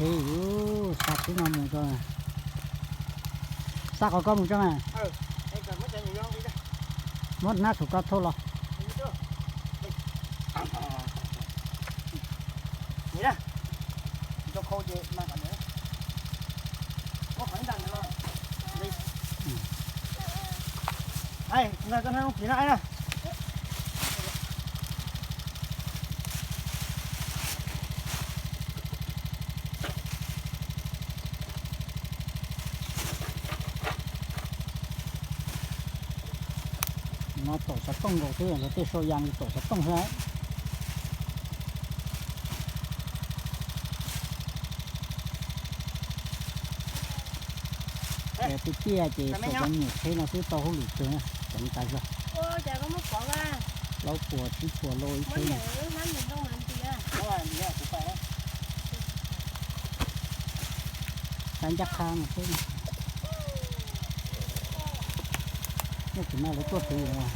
Ces xa tib no mus rau, xa qhov ko mus tso mas. Muab hnab saum ko thauj los. No taum xov tooj nkaus xwb, tej sau ya li taum xov tooj xwb. Tiaj tiaj ces tsuas cov nyuam tsheb no xwb tau hauj lwm kawg, ceev tas zog. Plaub puas tsib puas loj ib tsheb. Tab ncaj qha no xwb. Nyob tsis no lawv tuaj twv lawm.